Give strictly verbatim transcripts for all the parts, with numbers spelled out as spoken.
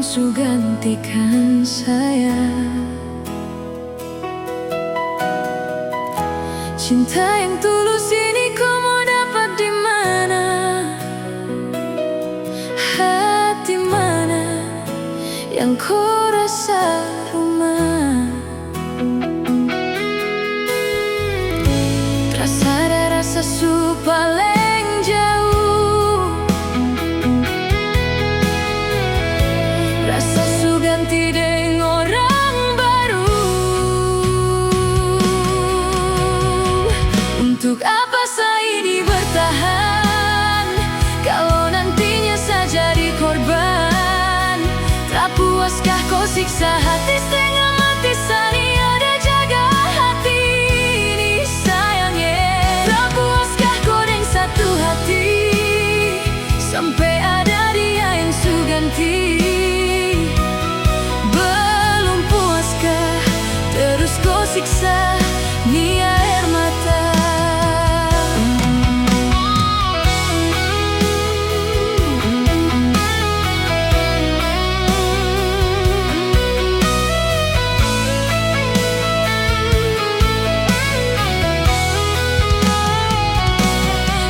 su gantikan saya. Cinta yang tulus ini ko mo dapat di mana? Hati mana yang ko rasa rumah? Tra sada rasa su paleng jauh. Rasa su ganti deng orang baru. Untuk apa sa ini bertahan, kalo nantinya sa jadi korban? Tra puaskah ko siksa hati stenga mati, sa ni ada jaga hati ini sayang e? Tra puaskah ko deng satu hati sampe ada dia yang su ganti? Belum puaskah terus ko siksa ni aer mata?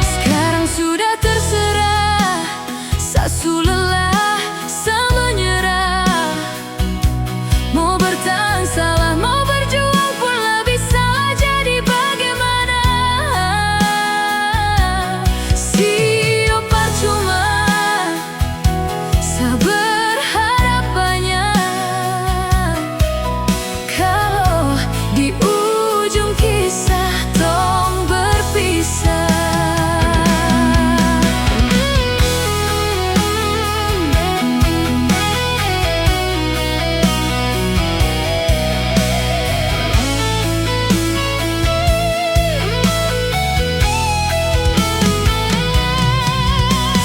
Skarang sudah terserah, sa su lelah, sa menyerah. Mo bertahan salah, mo berjuang pun lebih salah. Jadi bagaimana? Sio parcuma, sa berharap banyak. Kalo di ujung kisah tong berpisah.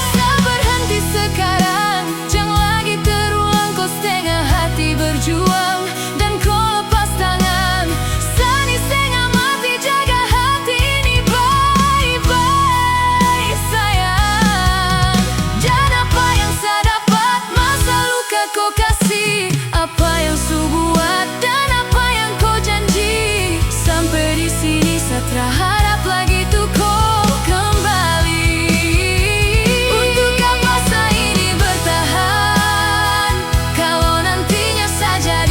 Sa berhenti sekarang, jang lagi terulang. Ko stenga hati berjuang, dan ko lepas tangan. Sa ni stenga mati, jaga hati ini bae-bae, sayang. Dan apa yang sa dapat, masa luka ko kasi? Apa yang su buat, dan apa yang ko janji? Sampe di sini sa tra harap lagi tu ko kembali. Untuk apa sa ini bertahan, kalo nantinya sa jadi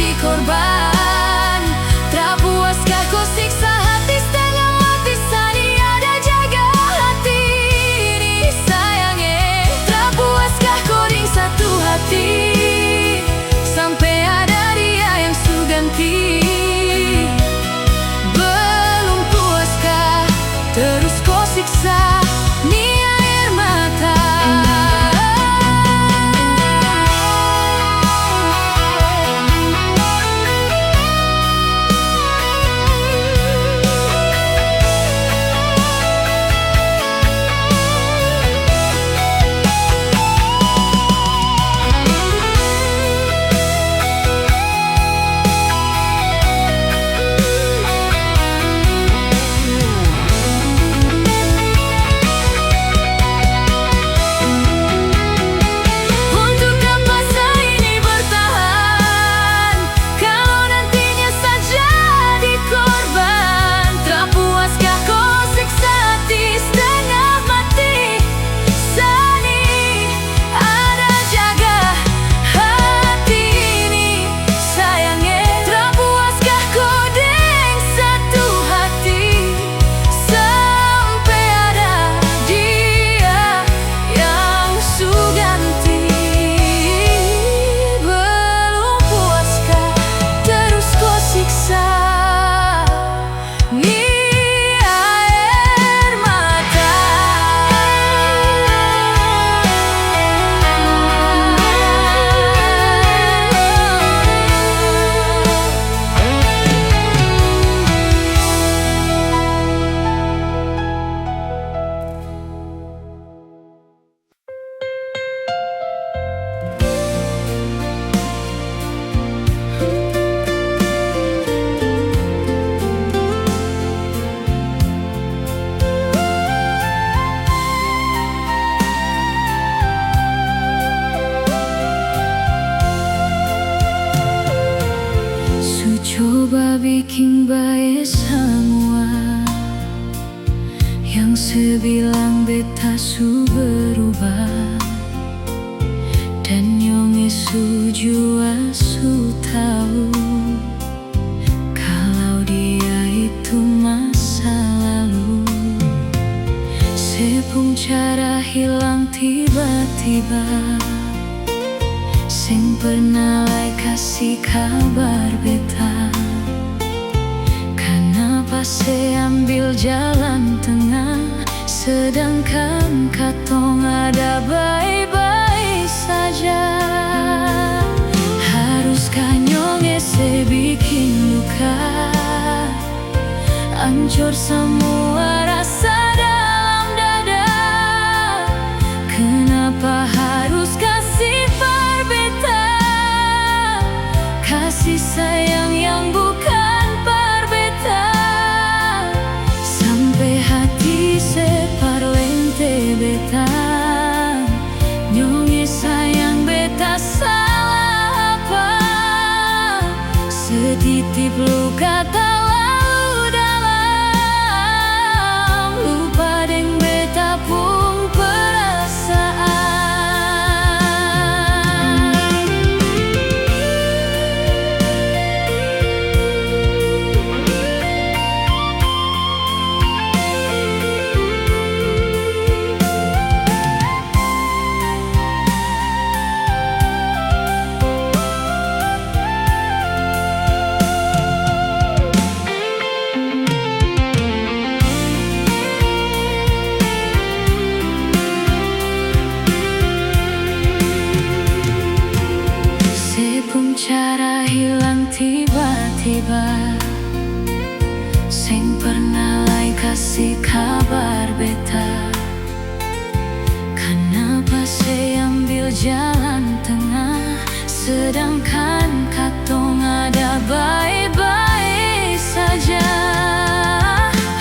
Babiking bae samua, yang se bilang beta su berubah, dan nyong e su jua su tau kalau dia itu masa lalu. Se pung cara hilang tiba-tiba, seng pernah lai kasi kabar beta. Kanapa se ambil jalan tengah, sedangkan katong ada bae-bae saja? Haruskah nyong e se biking luka ancor samua rasa dalam dada? Kenapa harus kasi par beta kasih sayang yang bukan par beta? Sampe hati se parlente beta, nyong e sayang beta salah apa? Setitip luka talalu dalam, lupa deng beta pung perasaan. Se pung cara hilang tiba-tiba, seng pernah lai kasi kabar beta. Kanapa se ambil jalan tengah, sedangkan katong ada bae-bae saja?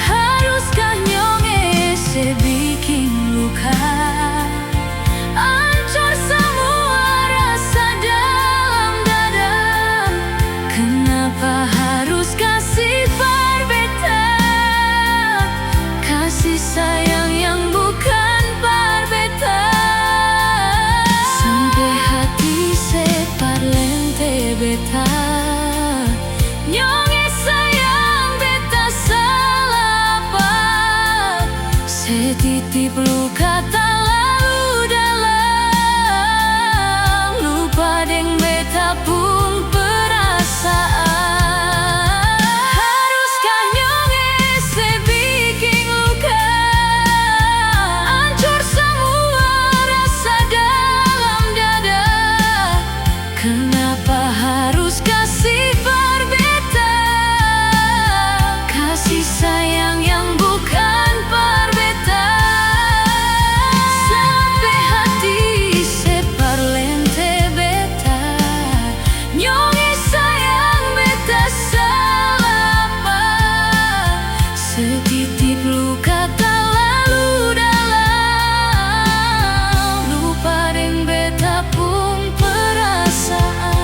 Haruskah nyong e se biking luka ancor samua rasa dalam dada? Kenapa harus kasi par beta kasih sayang yang bukan par beta? Sampe hati se parlente beta, nyong e sayang beta salah apa? Setitip luka talalu dalam, lupa deng beta pung perasaan. Haruskah nyong e se biking luka ancor samua rasa dalam dada? Kenapa harus kasi par beta kasih sayang yang bukan par beta? Sampe hati se parlente beta, nyong e sayang beta salah apa? Setitip luka talalu dalam, lupa deng beta pung perasaan.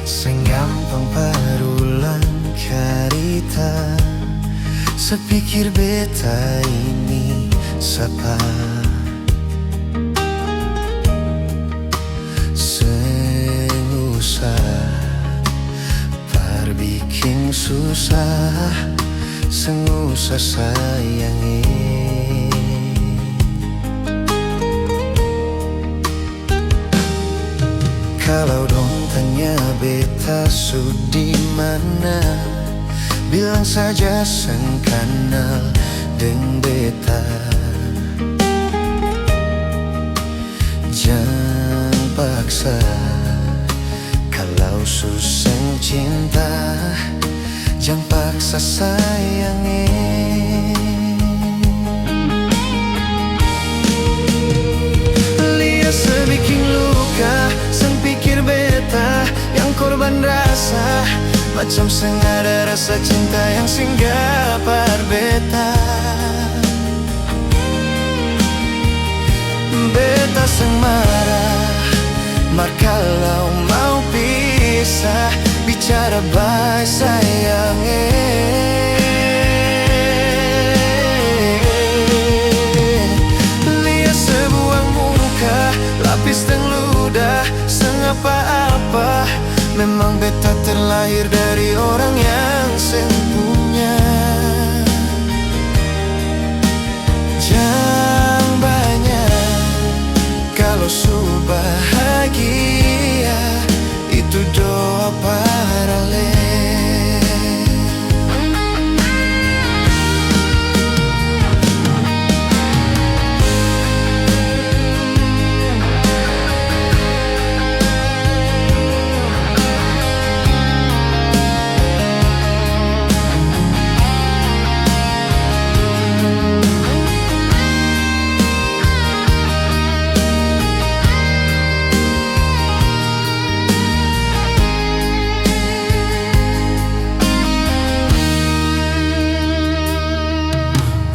Seng gampang par ulang karita, se pikir beta ini sapa. Seng usah par biking susah, Seng usah sayang e. Kalau dong tanya beta su di mana, bilang saja seng kanal deng beta. Jang paksa, kalau su seng cinta, jang paksa sayang e. Lia se biking luka, seng pikir beta yang korban rasa, macam seng ada rasa cinta yang singgah par beta. Beta seng marah, mar kalau mau pisah, bicara bae sayang e. Lia se buang muka, lapis deng ludah, seng apa-apa. Memang beta terlahir dari orang yang seng punya. Jang banya, kalo su bahagia, itu doa parale.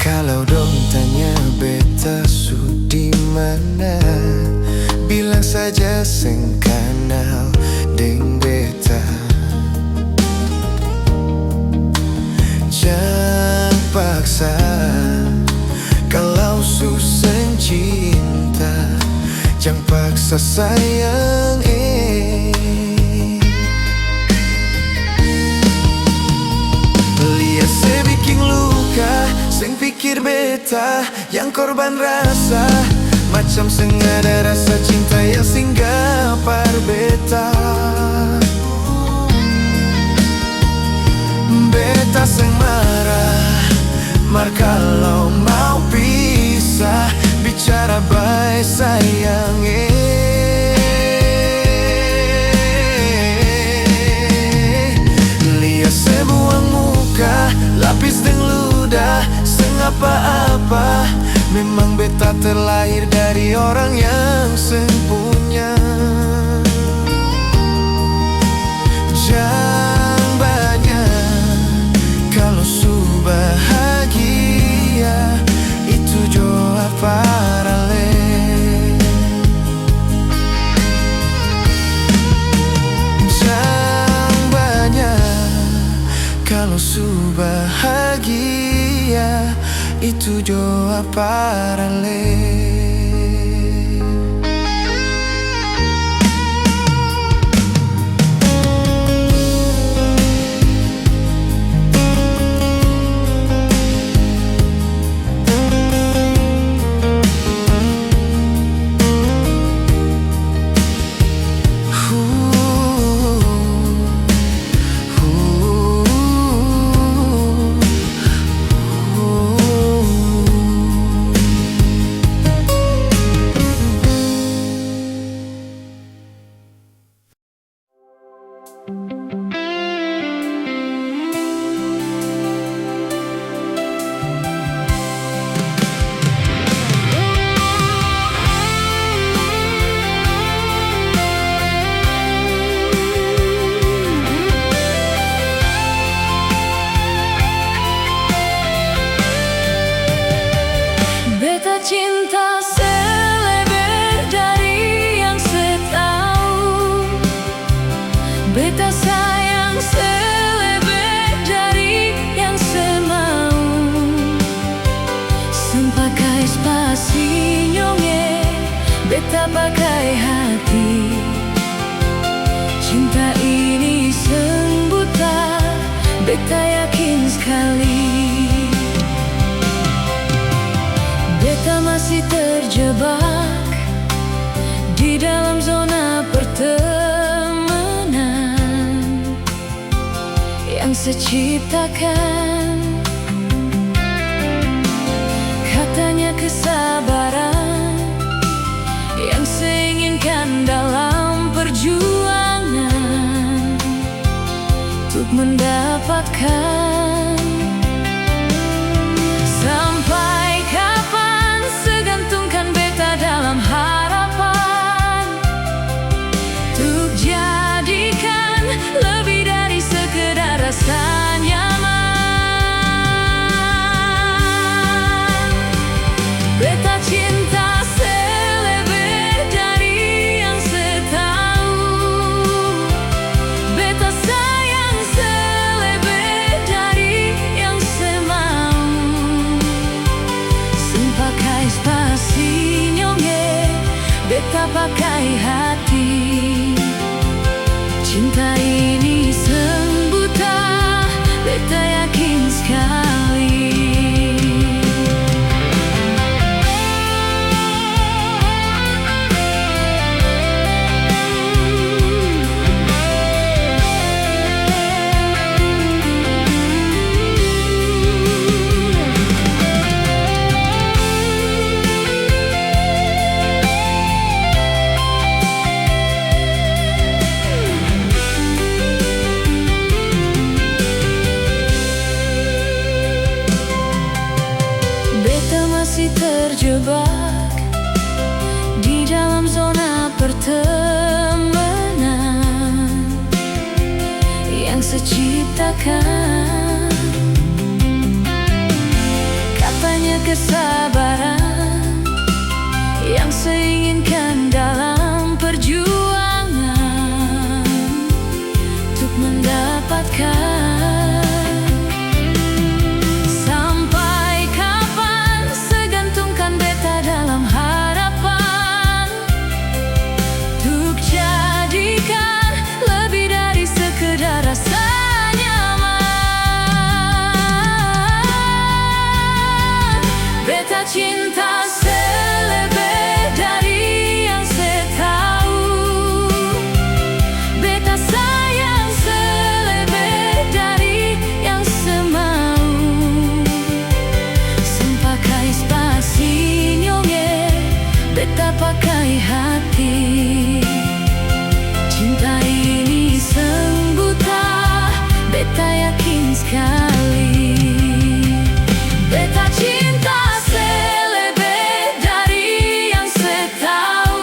Kalau dong tanya beta su di mana, bilang saja seng kanal deng beta. Jang paksa, kalau su seng cinta, jang paksa sayang e. Lia se biking luka, seng pikir beta yang korban rasa, macam seng ada rasa cinta yang singgah par beta. Beta seng marah, mar kalau mau pisah, bicara bae sayang e. Lia se buang muka, lapis deng ludah, seng apa-apa. Memang beta terlahir dari orang yang seng punya. Jang banya, kalo su bahagia, itu jo aparale. Jang banya, kalo su bahagia, itu jo aparale. Yakin skali, beta masih terjebak di dalam zona pertemanan yang se ciptakan. Katanya kesabaran yang se inginkan dalam perjuangan untuk mendapatkan. Sampai kapan se gantungkan beta dalam harapan untuk jadikan lebih dari sekedar rasa nyaman. Beta cinta se lebe dari yang se tau. Beta sayang se lebe dari yang se mau. Seng pakai spasi nyong e, beta pakai hati. Cinta ini seng buta, beta yakin skali. Beta masih terjebak di dalam zona pertemanan yang se ciptakan. Katanya kesabaran yang se inginkan dalam perjuangan untuk mendapatkan. Sampai kapan se gantungkan beta dalam harapan untuk jadikan lebih dari sekedar rasa nyaman. Beta cinta se lebe dari yang se tau. Beta sayang se lebe dari yang se mau. Seng pakai spasi nyong e, beta pakai hati. Cinta ini seng buta, beta yakin skali. Beta cinta se lebe dari yang se tau.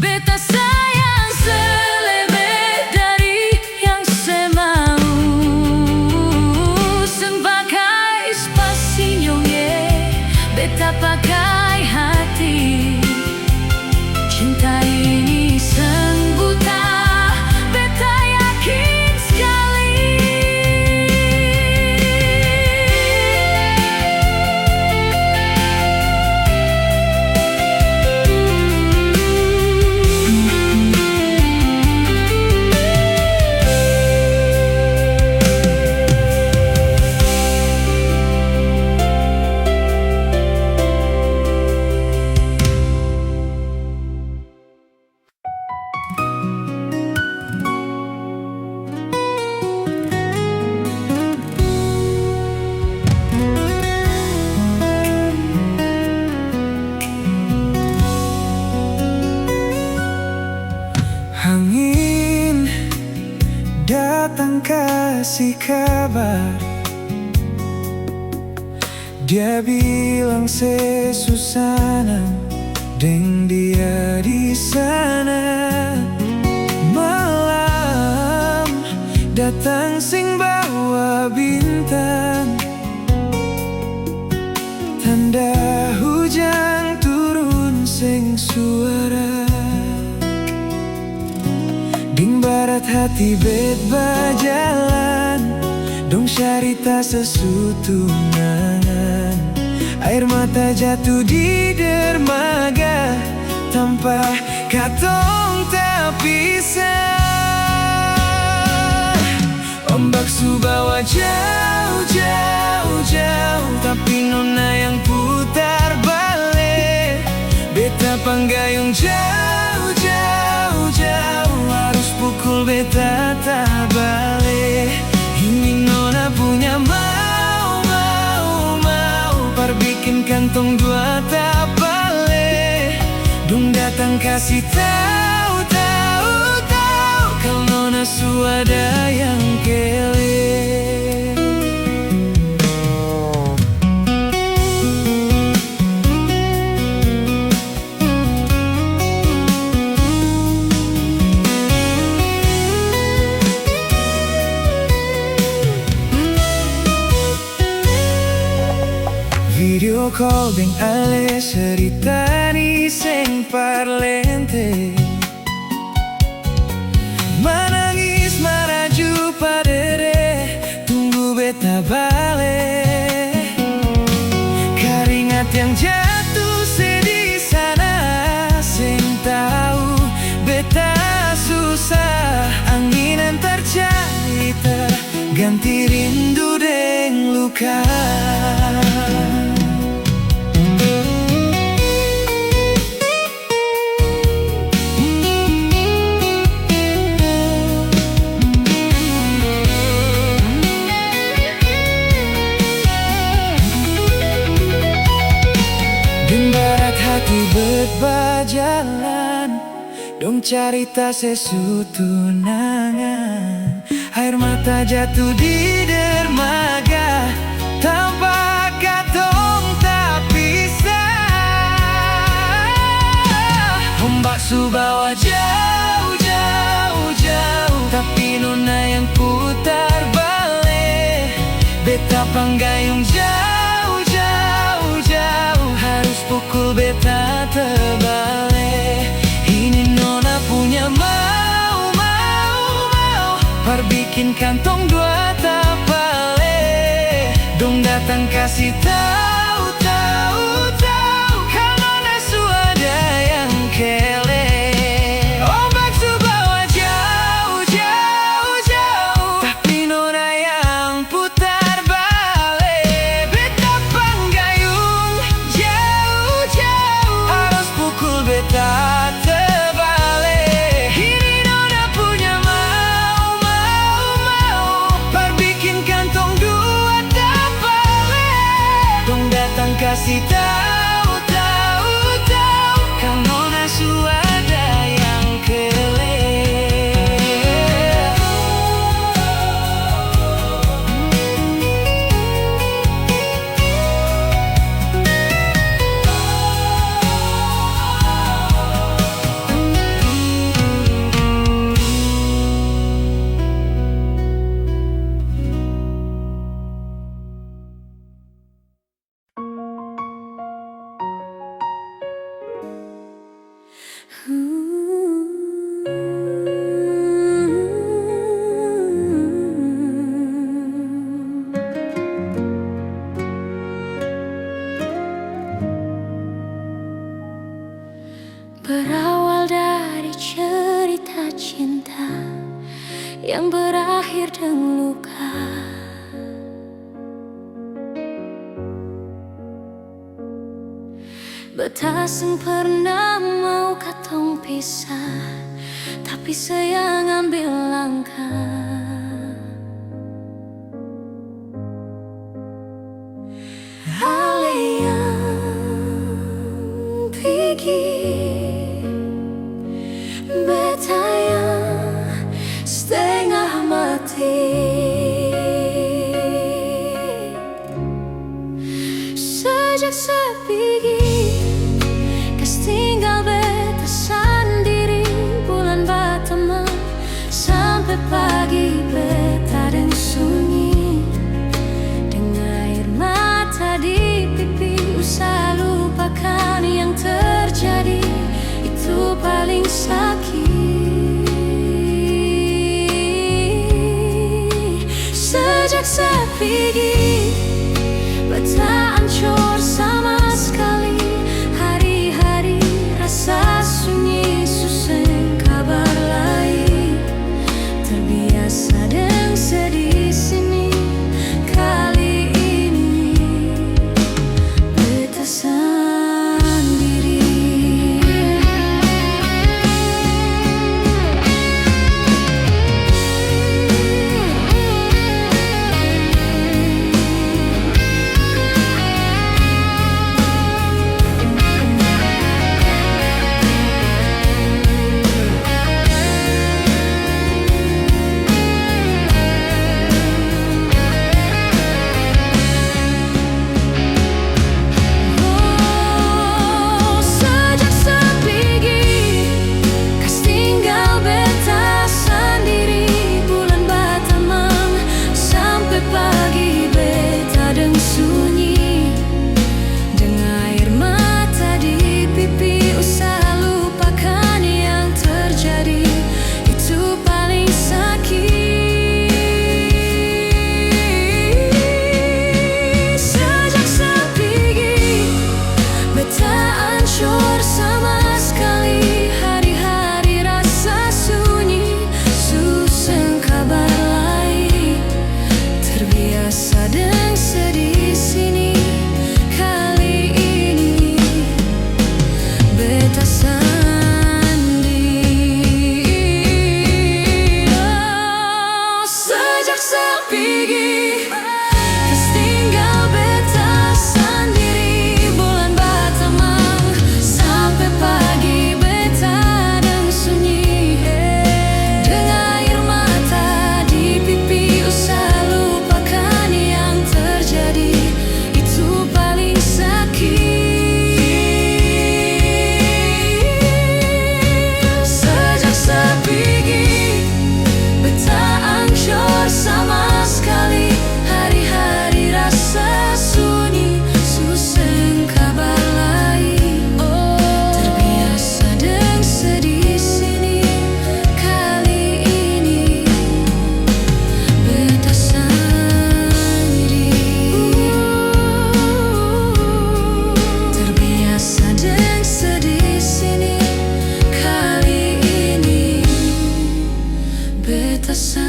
Beta sayang se lebe dari yang se mau. Seng pakai spasi nyong e, beta pakai hati. Cinta ini seng buta, beta yakin skali. Angin datang kasi kabar. Dia bilang se su sanang deng dia di sana. Malam datang seng bawa bintang, tanda hujan turun seng suara. Deng barat hati bet bajalan, dong carita sesu tunangan. Aer mata jatu di dermaga, tampa katong tapisah. Ombak su bawa jauh, jauh, jauh, tapi nona yang putar bale. Beta panggayung jauh, jauh, jauh, harus pukul beta tabale. Ini nona punya mau, mau, mau, par bikin kantong dua tabale. Dong datang kasi tau, tau, tau, kal nona su ada yang kele. Video call deng ale, cerita ni seng parlente. Manangis, maraju, padere, tunggu beta bale. Karingat yang jatuh sedih sana, seng tau beta susah. Angin antar carita, ganti rindu deng luka. Deng barat hati bet bajalan, dong carita se su tunangan. Aer mata jatuh di dermaga, tampa katong tapisah. Ombak su bawa jauh, jauh, jauh, tapi nona yang putar bale. Beta panggayung jauh, jauh, jauh, harus pukul beta tabale. Ini nona punya mau, mau, mau, par bikin kantong dua tapale. Dong datang kasi tau, tau, tau, kal nona su ada yang kele. Ombak su bawa jauh, jauh, jauh, tapi nona yang putar bale. Beta panggayung jauh-jauh, harus pukul beta tabale. Ini nona punya mau, mau, mau, par bikin kantong dua tapale. Dong datang kasi tau, tau, tau, kal nona su ada yang kele. Berawal dari cerita cinta yang berakhir deng luka. Beta seng pernah mau katong pisah, tapi se yang ambil langkah. Ale yang pigi, beta yang stengah mati. Sejak se pigi, kas tinggal beta sandiri, bulan batamang sampe pagi beta deng sunyi. Deng air mata di pipi, usaha lupakan yang terjadi, itu paling sakit. Sejak se pigi, beta ancor sama skali. Hari-hari rasa sunyi, su seng kabar lai. Terbiasa deng sedih. Sadang sedih sini, kali ini beta sandiri. Oh, sejak sa pigi, kas tinggal beta sandiri. Bulan batamang sampe pagi, beta deng sunyi, deng air mata di pipi, usah lupakan yang terjadi, itu paling sakit. Sejak sa pigi, beta ancor sama skali. Hari-hari rasa sunyi, su seng kabar lai. Oh, terbiasa deng sedih sini, kali ini beta sandiri. Terbiasa deng sedih sini, kali ini beta sandiri.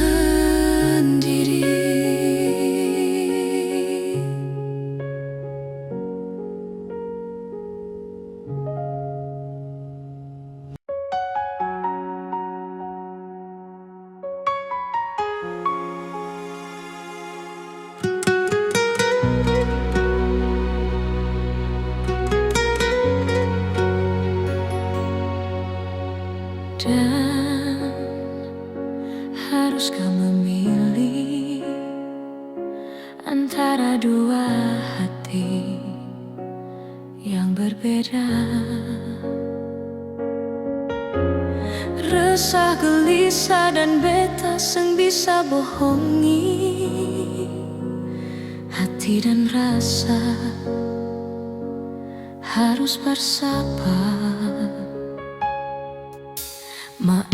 Dan haruskah memilih antara dua hati yang berbeda? Resah, gelisah, dan beta seng bisa bohongi hati dan rasa harus bersapa. Maaf,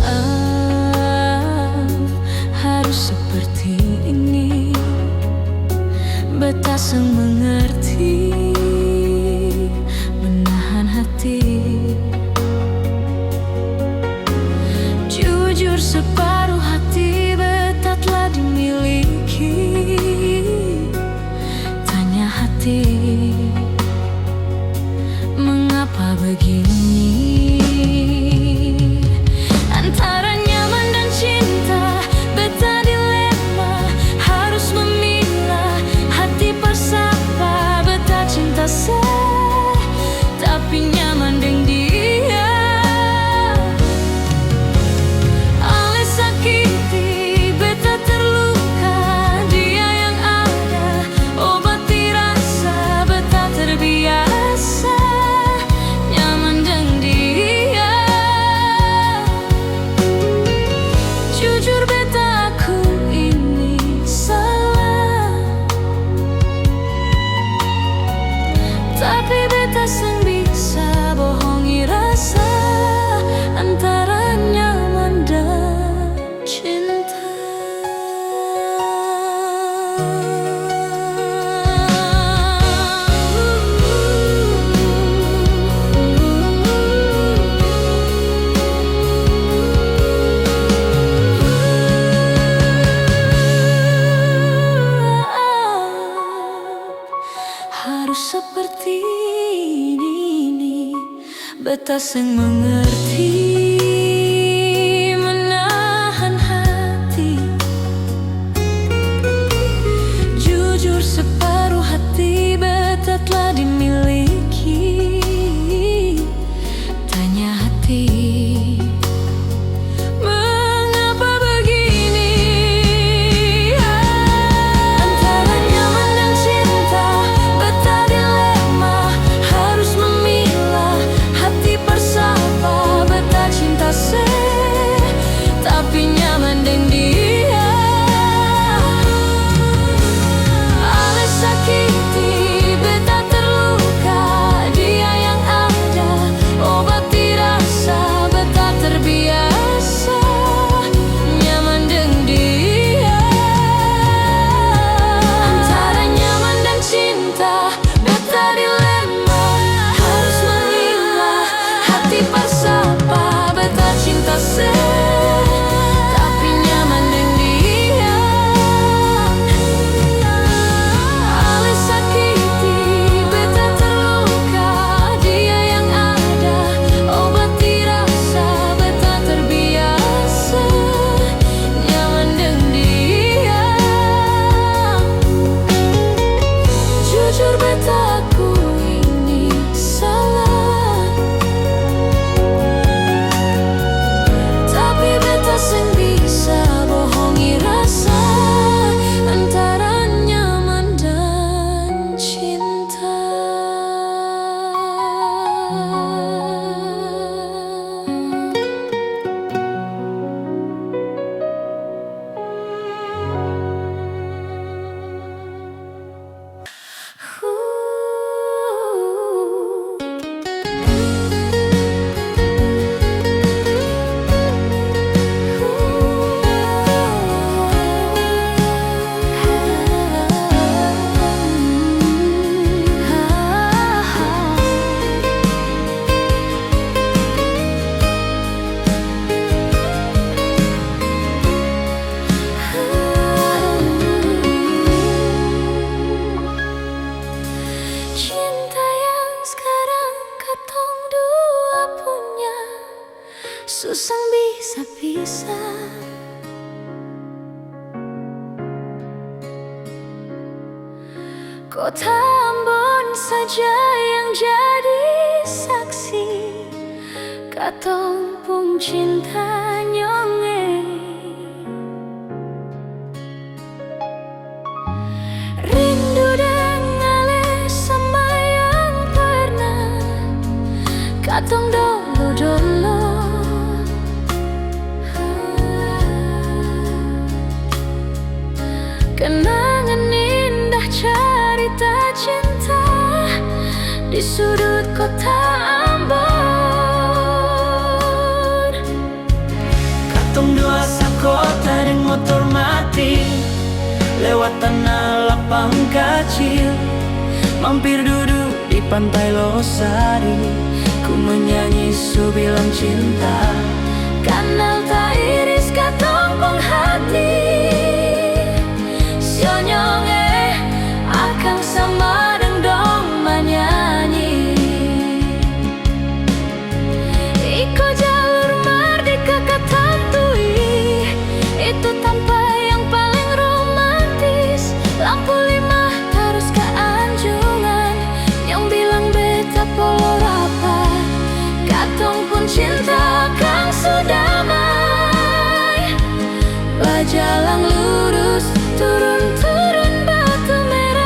harus seperti ini. Beta seng mengerti menahan hati. Jujur, separuh hati beta telah dimiliki. Tanya hati, mengapa begini? Antara nyaman dan cinta, beta dilema, harus memilah. Hati pasapa, beta cinta sa, tapi nyaman deng dia. Ale sakiti, beta terluka, dia yang ada. Obati rasa, beta terbiasa nyaman deng dia. Jujur, beta aku ini salah, tapi beta seng bisa bohongi rasa antara nyaman dan cinta. Harus seperti ini. Beta seng mengerti menahan hati. Jujur, separuh hati beta telah dimiliki. Tanya hati, mengapa begini? Antara nyaman dan cinta, beta dilema, harus memilah. Hati pasapa, beta Kota Ambon saja yang jadi saksi katong pung cinta nyong e. Rindu deng ale sama yang pernah katong dolo-dolo. Kenangan indah carita cinta di sudut kota Ambon. Katong dua sakota deng motor mati, lewat tanah lapang kacil, mampir dudu di pantai Losari. Ku menyanyi su bilang cinta, kanal tairis katong pung hati. Sio nyong e, akang sama deng dong manyanyi. Iko jalur mardika katantui, itu tampa yang paling romantis. Lampu lima tarus ka anjungan, nyong bilang beta polo rapat. Katong pung cinta akang su damai. Bajalang lurus, turun-turun batu merah.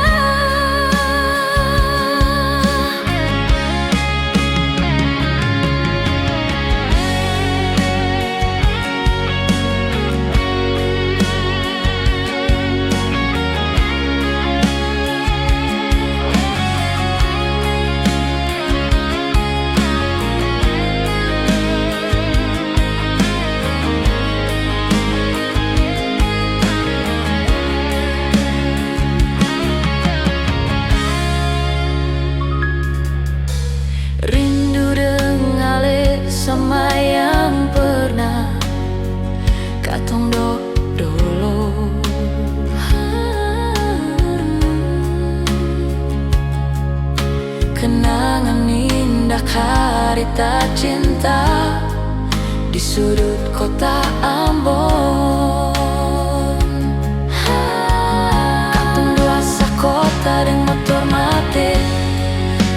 Rindu deng ale sama yang pernah katong do-, dolo. Kenangan indah karita cinta di sudut kota Ambon. Katong dua sakota deng motor mate,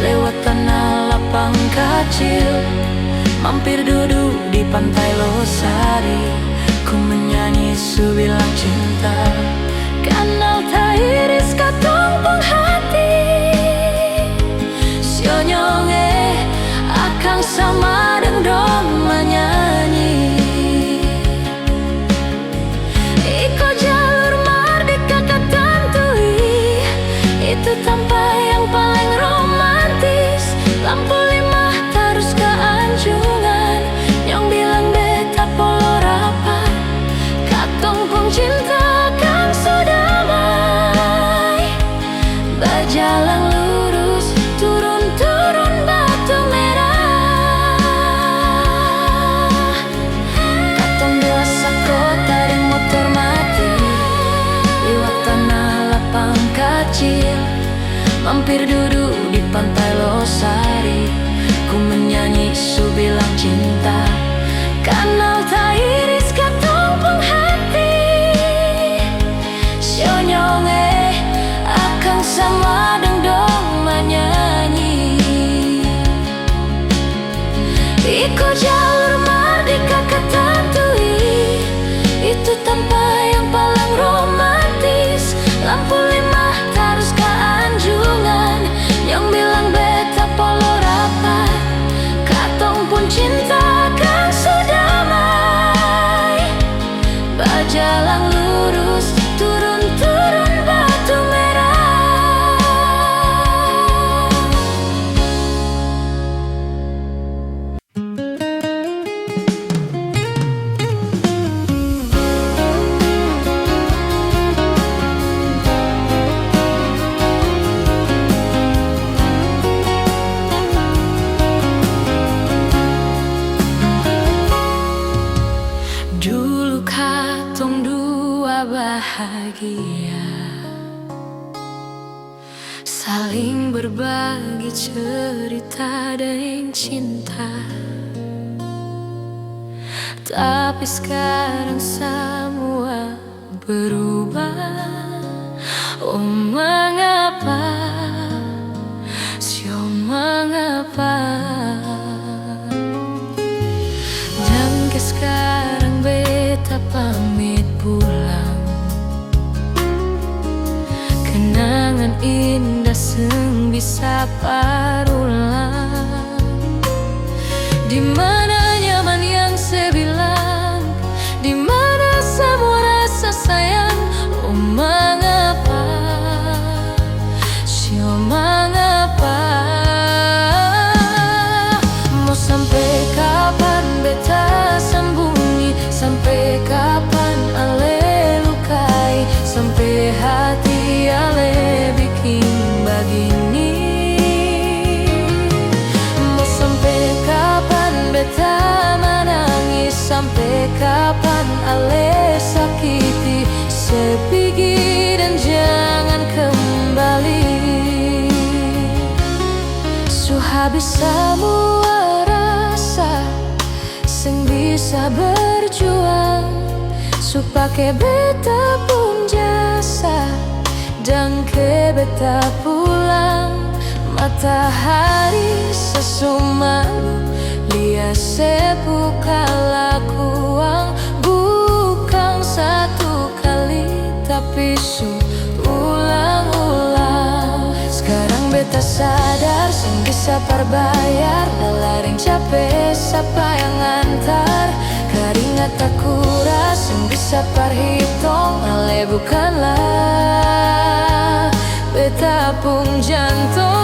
lewat tanah lapang kacil, mampir dudu di pantai Losari. Ku menyanyi su bilang cinta, kanal tairis katong pung hati. Sio nyong e, akang sama deng dong manyanyi. Iko jalur mardika katantui, itu tampa yang paling romantis. Lampu lima tarus ka anjungan, nyong bilang beta polo rapat. Katong pung cinta akang su damai. Bajalang lurus, turun-turun batu merah. Katong dua sakota deng motor mati, liwat tanah lapang kacil, mampir dudu di pantai Losari. Ku menyanyi su bilang cinta, kanal tairis katong pung hati. Sio nyong e, akang sama deng dong manyanyi. Iko jalur mardika katantui, itu tampa yang paling romantis. Lampu lima tarus ka anjungan, nyong bilang beta polo rapat. Katong pung cinta akang su damai. Bajalang lurus, turun-turun batu merah. Dulu katong dua bahagia, saling berbagi cerita deng cinta. Tapi skarang samua berubah. Oh, mengapa bisa par ulang. Di mana nyaman yang se bilang, di mana samua rasa sayang, oh mangapa, sio mangapa? Mo sampe kapan beta sambunyi? Sampe kapan ale lukai? Sampe hati ale biking bagini? Mo sampe kapan beta manangis? Sampe kapan ale sakiti? Se pigi dan jangan kembali. Su habis samua rasa, seng bisa berjuang. Su pake beta pung jasa, dangke beta pulang. Matahari sasumar, lia se pu kalakuang. Bukang satu kali, tapi su ulang-ulang. Skarang beta sadar, seng bisa par bayar. Lalaring cape, sapa yang antar? Karingat takuras, seng bisa par hitong. Ale bukanlah beta pung jantong.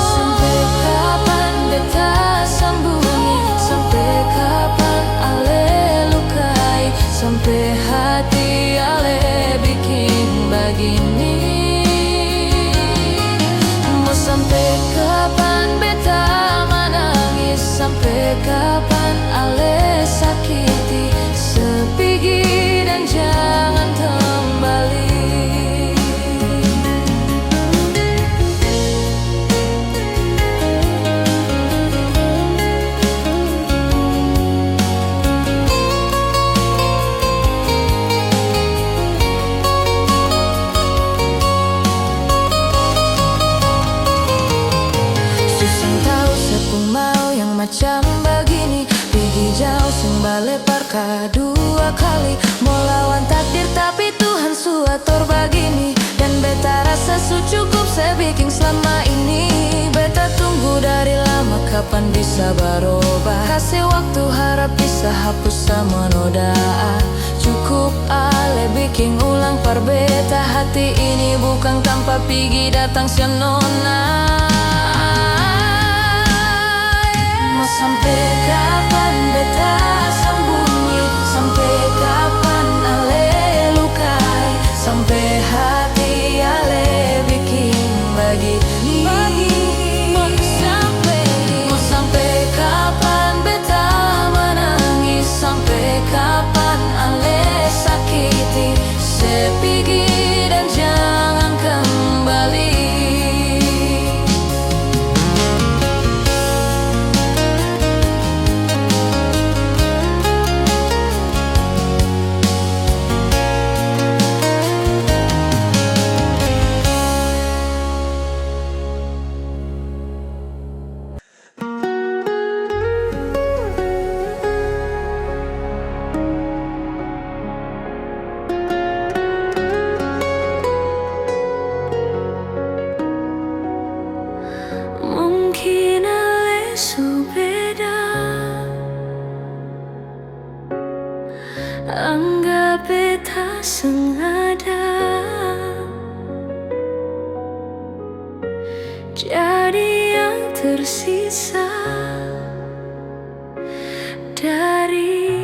Sampe kapan beta sambunyi? Sampe kapan ale lukai? Sampe hati ale biking bagini? Mo sampe kapan beta manangis? Sampe kapan ale sakiti? Se pigi dan jangan kembali. Su seng tau se pung mau yang macam bagini. Pigi jauh seng bale par kadua kali. Mo lawan takdir tapi Tuhan su ator bagini. Dan beta rasa su cukup se biking slama ini. Beta tunggu dari lama, kapan bisa baroba? Kase waktu, harap bisa hapus samua noda. Cukup ale biking ulang par beta. Hati ini bukang tampa pigi datang seng nona. Mo sampe kapan beta sambunyi? Sampe kapan ale lukai? Sampe hati ale biking bagini? Mo sampe, mo sampe kapan beta manangis? Sampe kapan ale sakiti? Se pigi dan jangan kembali. Mungkin ale su beda, anggap beta seng ada. Jadi yang tersisa dari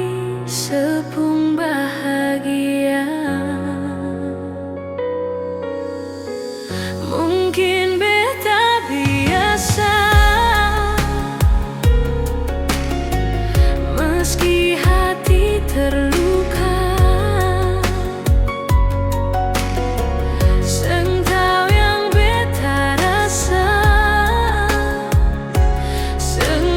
sepung bahagia. Mungkin beta biasa, meski hati terluka. Seng tau yang beta rasa, seng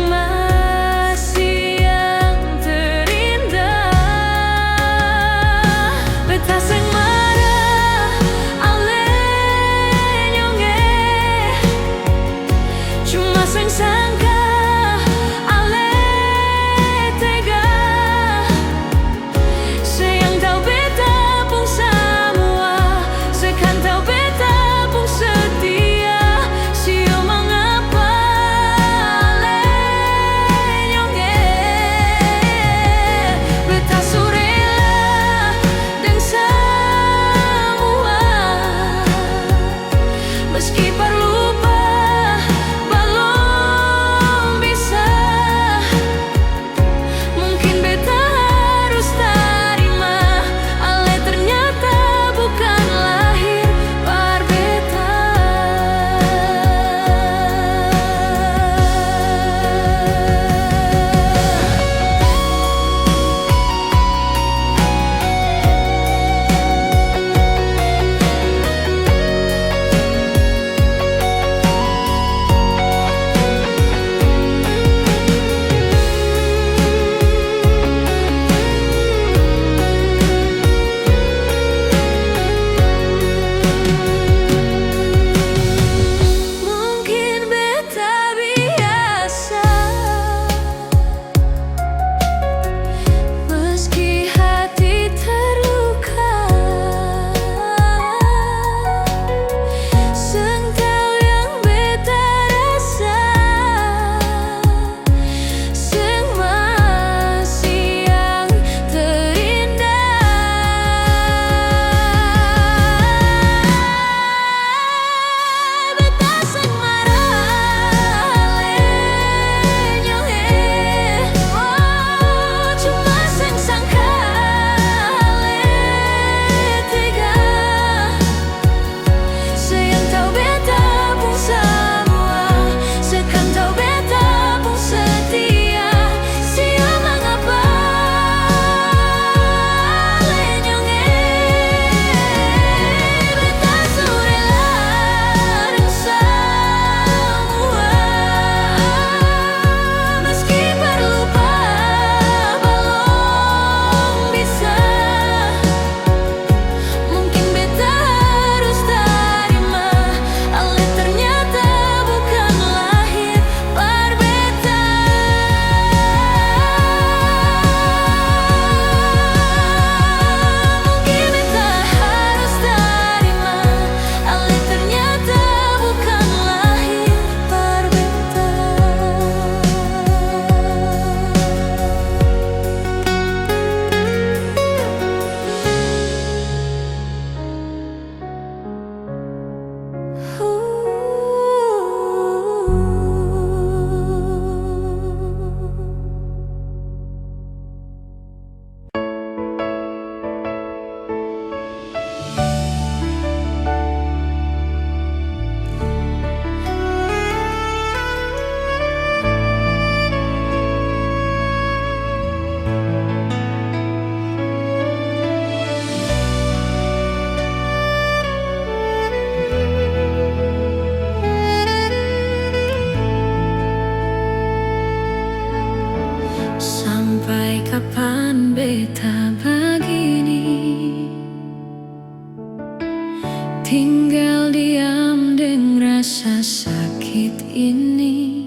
Tinggal diam deng rasa sakit ini.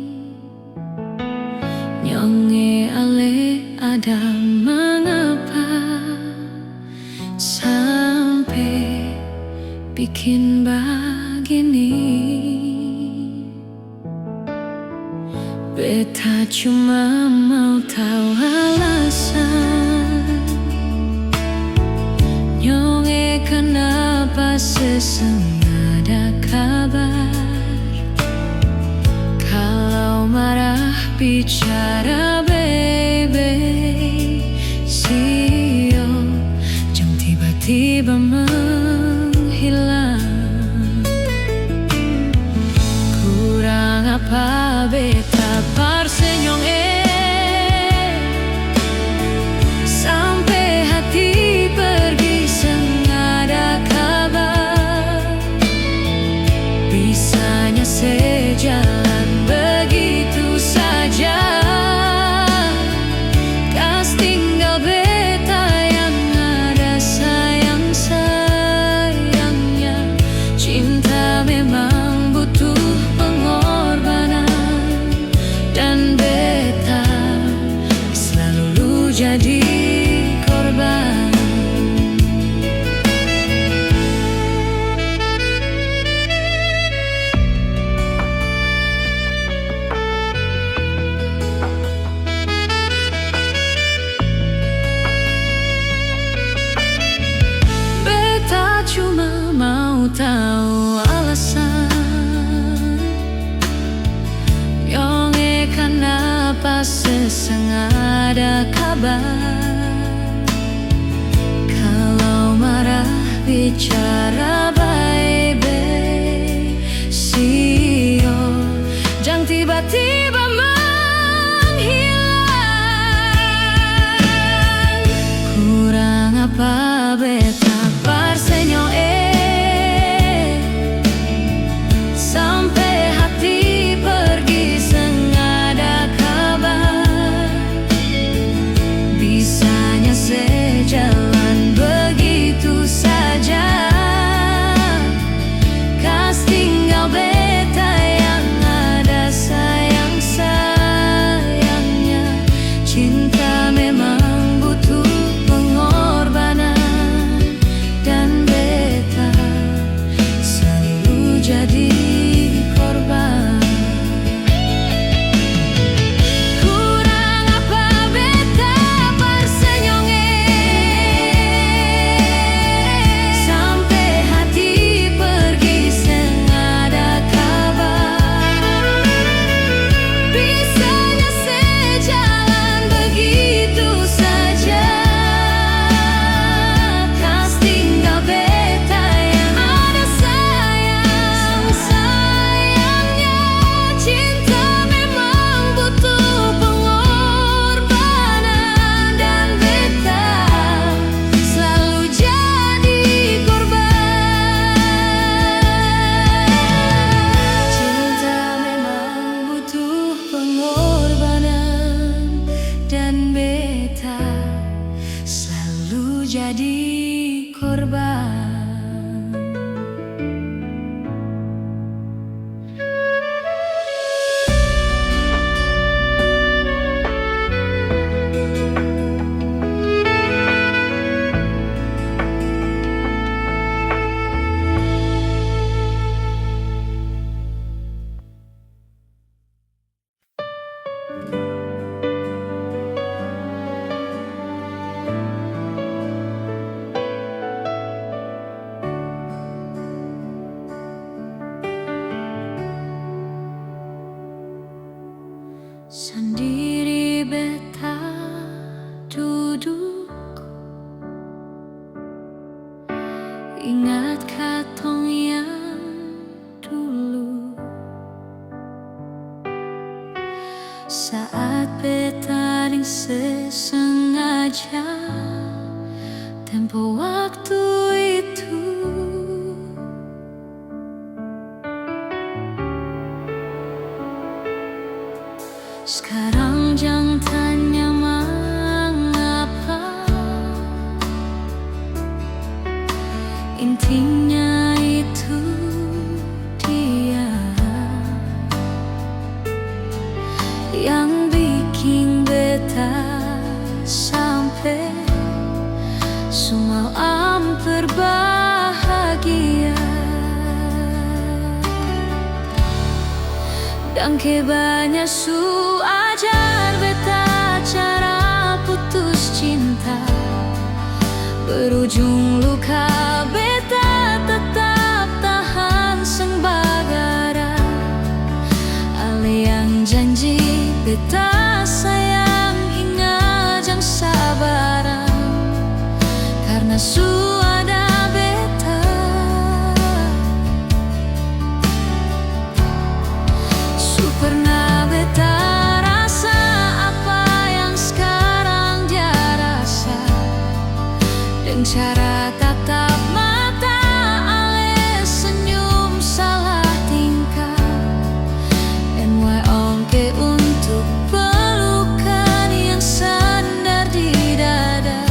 Nyong e ale ada mangapa sampe bikin bagini? Beta cuma mau tau alasan. Nyong e kanapa seng ada kabar? Kalau marah bicara bae-bae, sio, jang tiba-tiba menghilang. Kurang apa beta par senyong e, sampe hati pergi seng ada kabar. Bisanya sejalan begitu saja, kas tinggal beta yang ada sayang-sayangnya. Cinta memang butuh pengorbanan, dan beta selalu jadi korban. Beta cuma mau tau alasan. Nyong e kanapa seng ada kabar? Kalau marah bicara bae-bae, sio, jang tiba-tiba menghilang. Kurang apa beta par senyong e, sampe hati pergi seng ada kabar. Bisanya sejalan begitu saja, kas tinggal beta yang ada sayang-sayangnya. Cinta memang butuh pengorbanan, dan beta selalu jadi korban. Kurang apa beta par senyong e, sampe hati pergi seng ada kabar. Bisanya sejalan begitu saja, kas tinggal beta yang ada sayang-sayangnya. Cinta memang butuh pengorbanan, dan beta selalu jadi korban. Cinta memang butuh pengorbanan, dan beta selalu jadi korban. Sandiri beta duduk, ingat katong yang dulu. Saat beta deng sesengaja tempo waktu itu. Skarang jang tanya mangapa, intinya Itu dia yang biking beta sampe su malam terbahagia. Dangke banya su ajar beta cara putus cinta. Berujung luka, beta tetap tahan seng bagara. Ale yang janji beta sayang, inga jang sabarang, karna su ada beta. Su pernah beta rasa apa yang skarang dia rasa, deng cara tatap mata ale senyum salah tingkah. M Y ongke untuk pelukan yang sandar di dada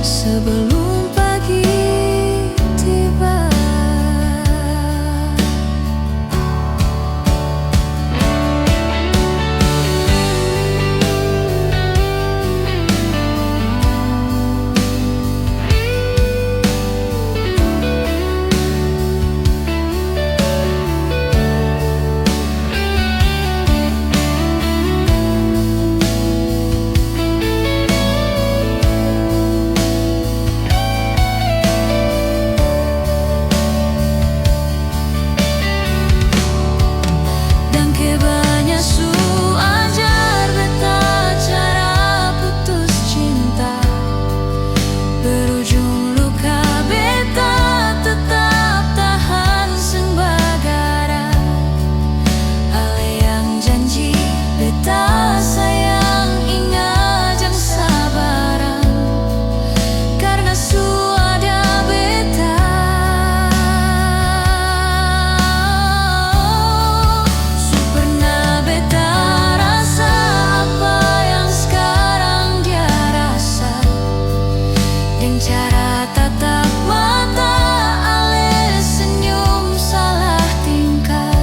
sebelum pagi tiba. Dangke banya su ajar beta cara putus cinta. Berujung luka, beta tetap tahan seng bagara. Ale yang janji beta sayang, inga jang sabarang, karna su ada beta. Su pernah beta rasa apa yang skarang dia rasa, deng cara tatap mata ale senyum salah tingkah.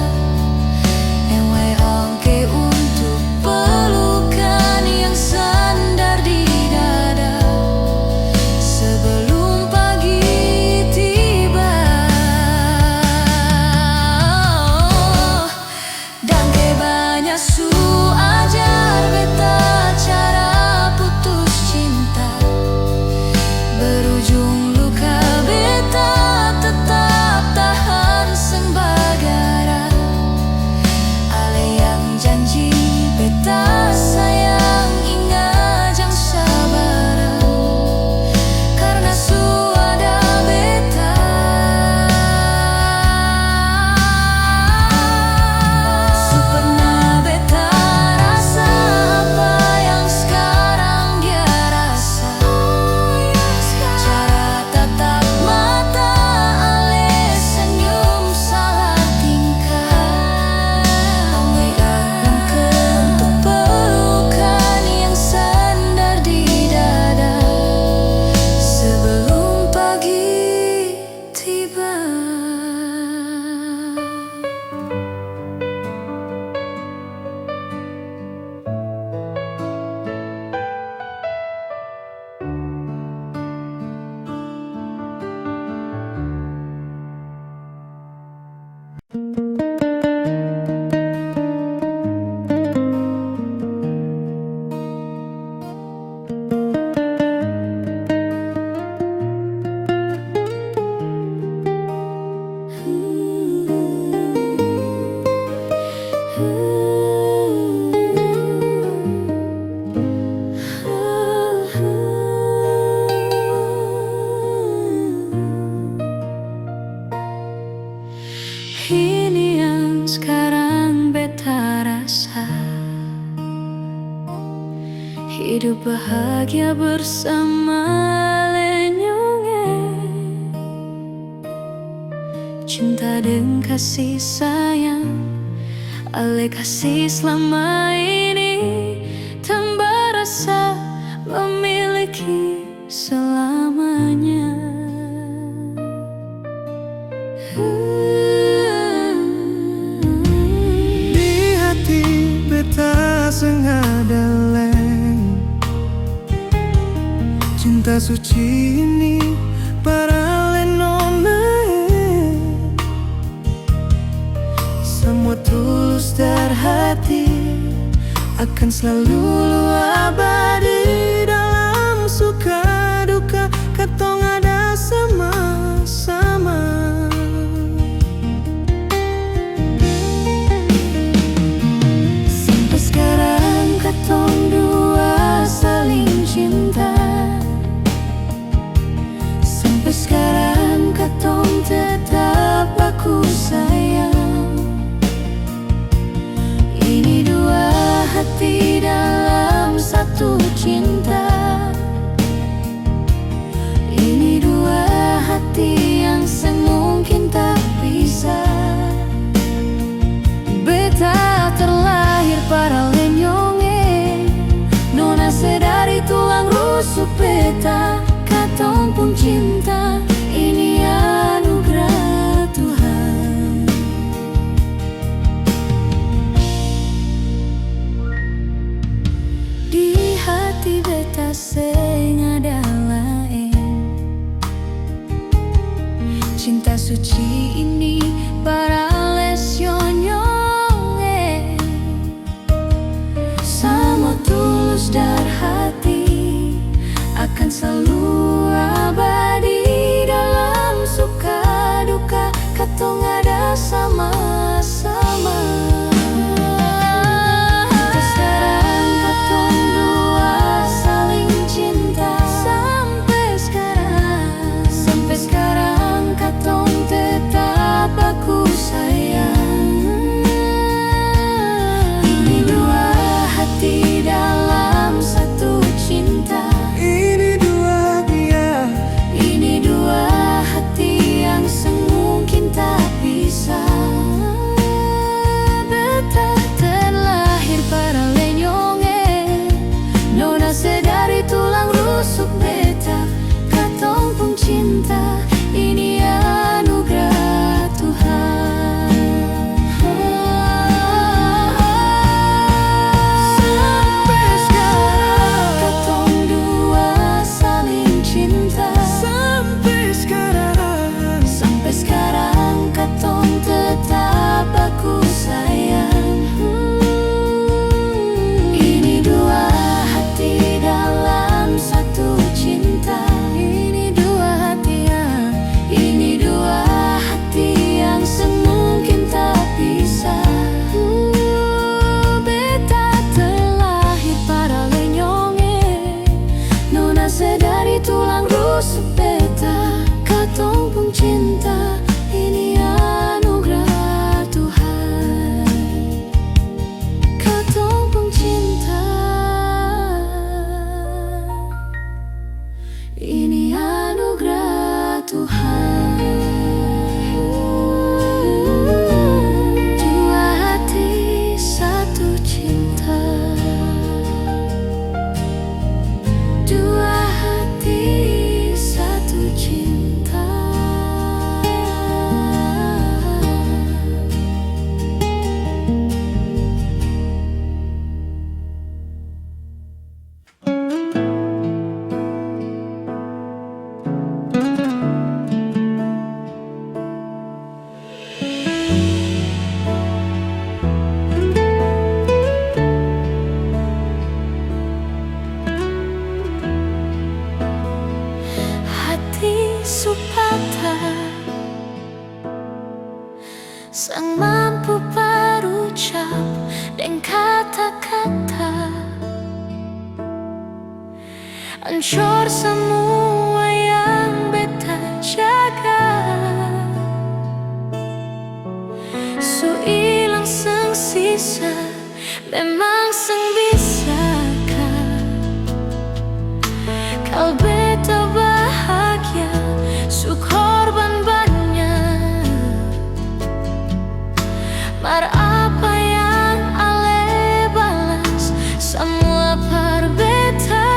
M Y ongke untuk pelukan yang sandar di dada sebelum pagi tiba. Dangke banya su ajar beta cara putus cinta. Berujung luka, beta tetap tahan seng bagara. Ale yang janji beta sayang, inga jang sabarang, karna su ada beta. Su pernah beta rasa apa yang skarang dia rasa. Cara tatap mata ale senyum salah tingkah. Ambil angke untuk pelukan yang sandar di dada sebelum pagi tiba. Ini yang skarang beta rasa, hidup bahagia bersama ale nyong e. Cinta deng kasih sayang, ale kasih selama ini, tamba rasa memiliki selamanya. Di hati beta seng ada lei cinta suci ini para lei nona e. Samua tulus dari hati akan slalu abadi dalam suka duka katong ada sama-sama. Sampe skarang katong dua saling cinta. Sampe skarang katong tetap baku sayang. Ini dua hati dalam satu cinta. Ini dua hati yang seng mungkin tapisah. Beta terlahir para lenyong e, nona se dari tulang rusuk beta. Katong pung cinta ini anugerah Tuhan. Di hati beta seng ada laeng. Cinta suci ini para lenyong e. Samua tulus dari hati akan slalu abadi dalam suka duka katong ada sama-sama. Sampe skarang katong dua saling cinta. Sampe skarang, sampe skarang katong tetap baku sayang. Ini dua hati dalam satu cinta. Ini dua hati, ya. Ini dua hati yang seng mungkin tapisah. Beta terlahir para lenyong e, nona se dari tulang rusuk beta. Katong pung cinta ini anugerah Tuhan. Sampe skarang katong dua saling cinta. Sampe skarang, sampe skarang katong tetap baku sayang. Ini dua hati dalam satu cinta. Ini dua hati, ya. Ini dua hati yang seng mungkin tapisah. Uh, beta terlahir para lenyong e, nona se dari tulang rusuk beta. Katong pung cinta ini anugerah Tuhan. Katong pung cinta ini anugerah Tuhan. Dua hati satu cinta. Dua hati satu cinta. Hati su patah, seng mampu par ucap deng kata-kata. Ancor samua yang beta jaga, su ilang seng sisa, memang seng bisa ka. Kal beta bahagia, su korban banya. Mar apa yang ale balas samua par beta?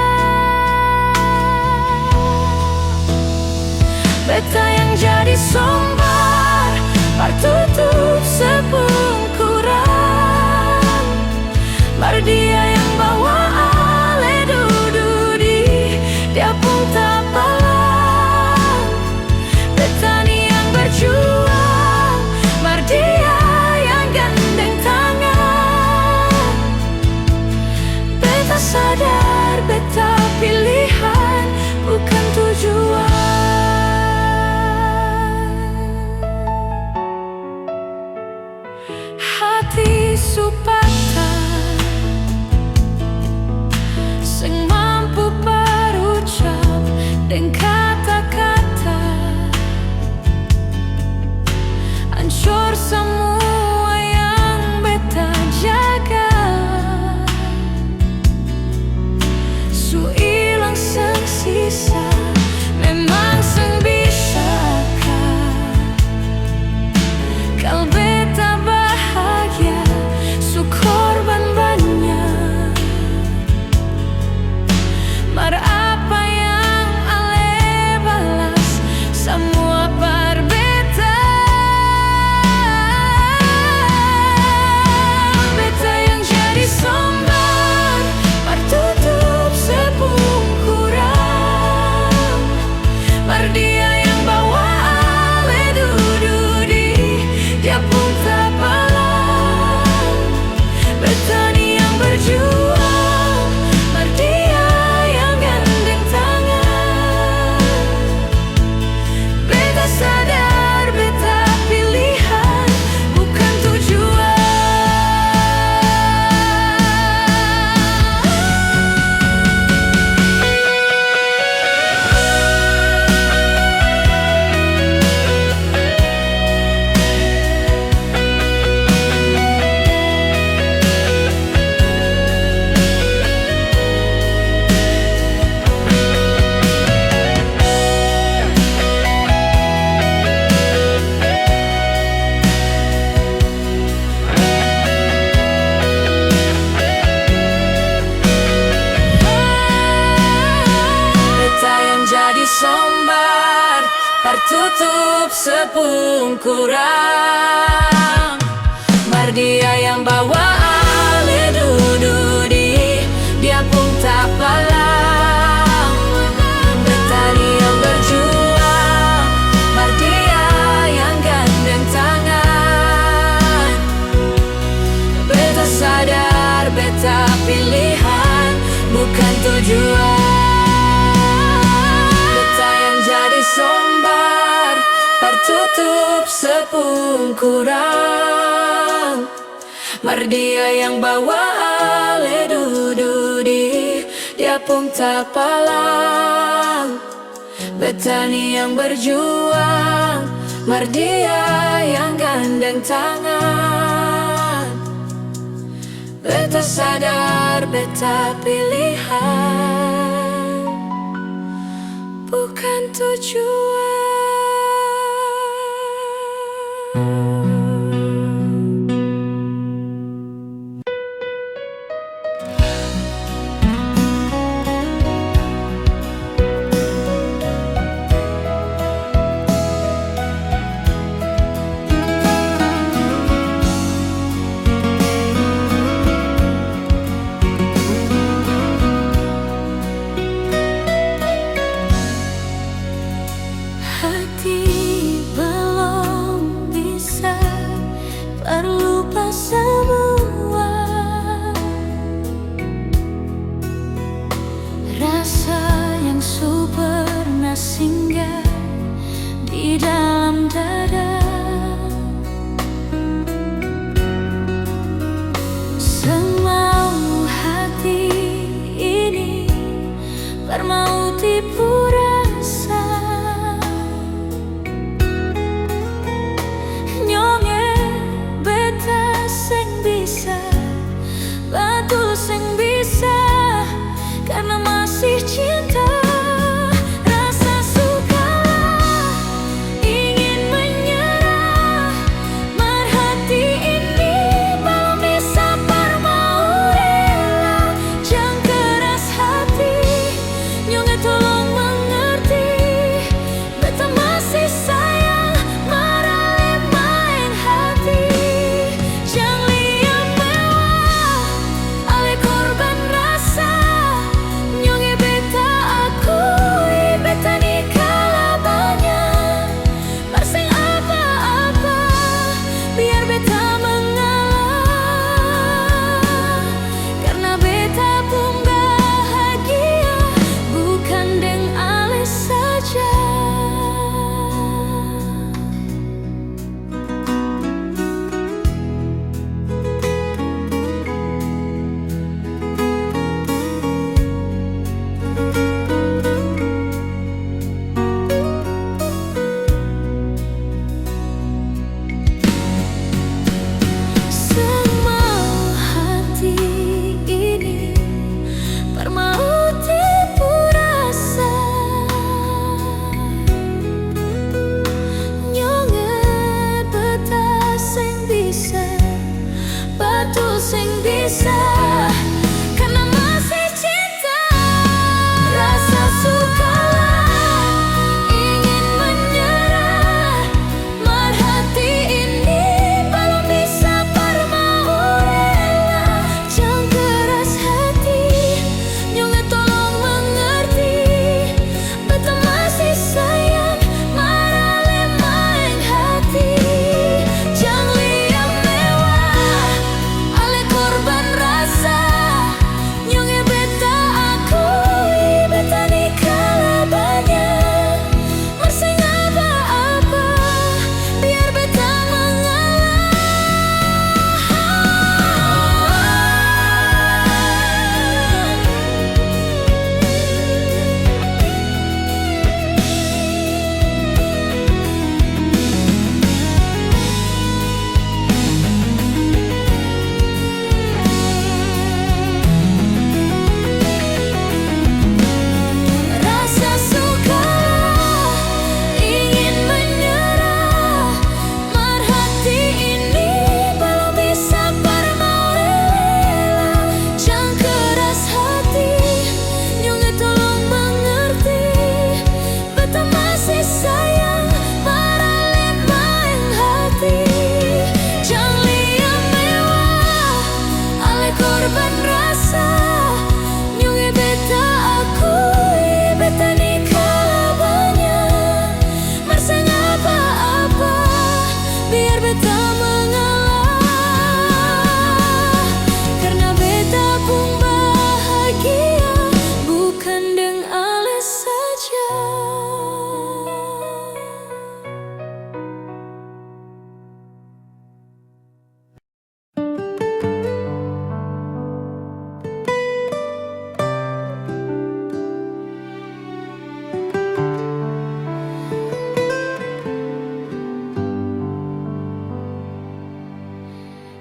tutup sepung kurang. Mar dia yang bawa ale dudu di dia pung tapalang. Betani yang berjuang, mar dia yang gandeng tangan. Beta sadar beta pilihan bukan tujuan. Beta yang jadi sombar, par tutup sepung kurang. Mar dia yang bawa ale dudu di dia pung tapalang. Betani yang berjuang, mar dia yang gandeng tangan. Beta sadar beta pilihan bukan tujuan.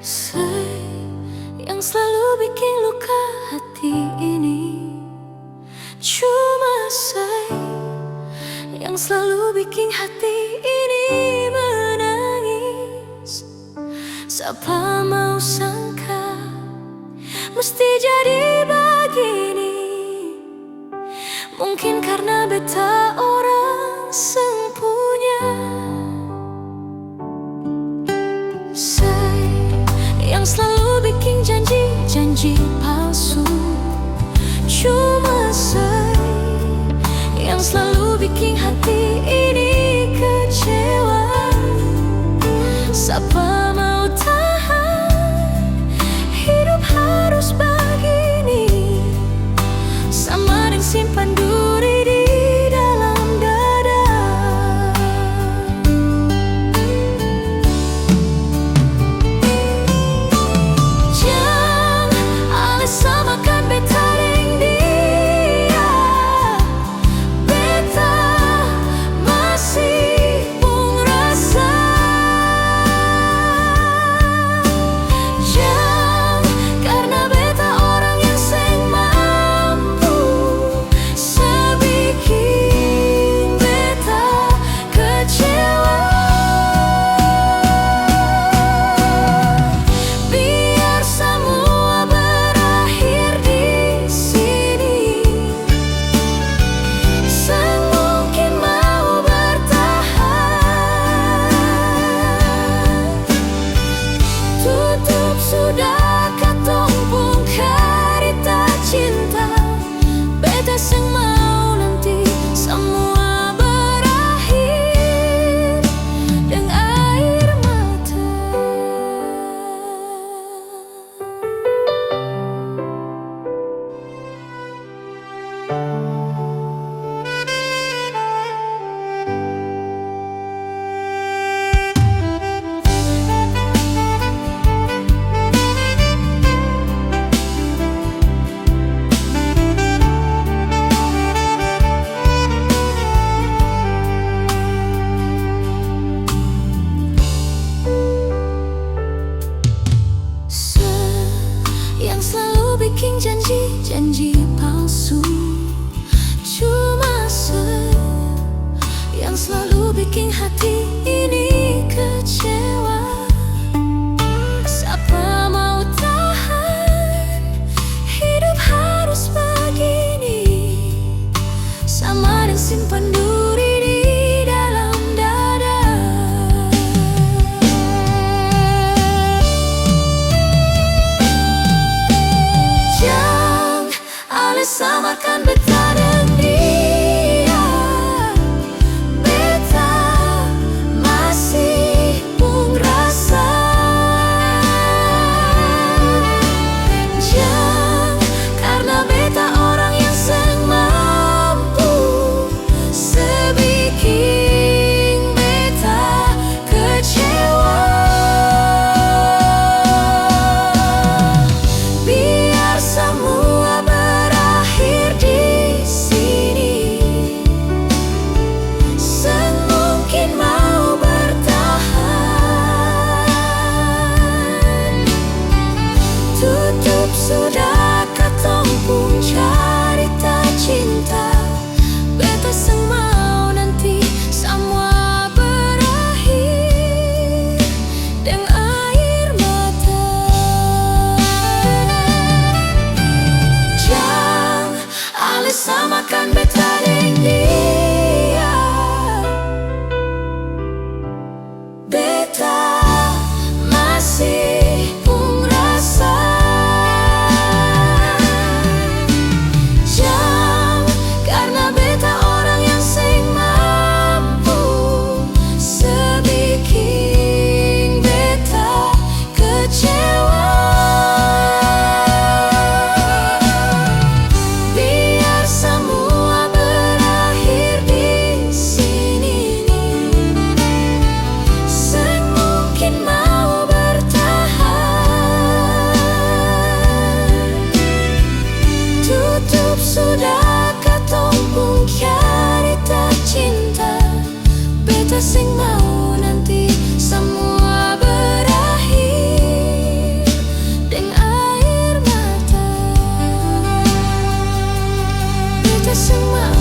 Sai yang slalu biking luka hati ini? Cuma sai yang slalu biking hati ini menangis. Sapa mau sangka musti jadi bagini. Mungkin karna beta orang seng punya. Sai yang slalu biking janji, janji palsu. Cuma sai yang slalu biking hati ini kecewa. Sapa mau tahan hidup harus bagini, sama deng simpan duri di dalam dada. Jang ale samakan beta deng dia. Beta masih pung rasa. Jang karna beta orang yang seng mampu, sa biking beta kecewa. Biar samua berakhir di sini, seng mungkin mau bertahan. Tutup sudah katong pung karita cinta. Beta seng mau nanti samua berakhir deng air mata. Sa yang slalu biking janji, janji palsu. Cuma sa yang slalu biking hati ini kecewa. Sapa mau tahan hidup harus bagini, sama deng simpan duri di dalam dada. Jang ale samakan beta deng dia. Beta masih pung rasa. Jang karna beta orang yang seng mampu, sa biking beta kecewa. Biar samua berakhir di sini, seng mungkin mau bertahan. Tutup sudah katong pung carita cinta. Beta seng mau nanti samua berakhir deng air mata. Jang ale samakan beta deng dia. Beta masih pung rasa. Jang karna beta orang yang S M A.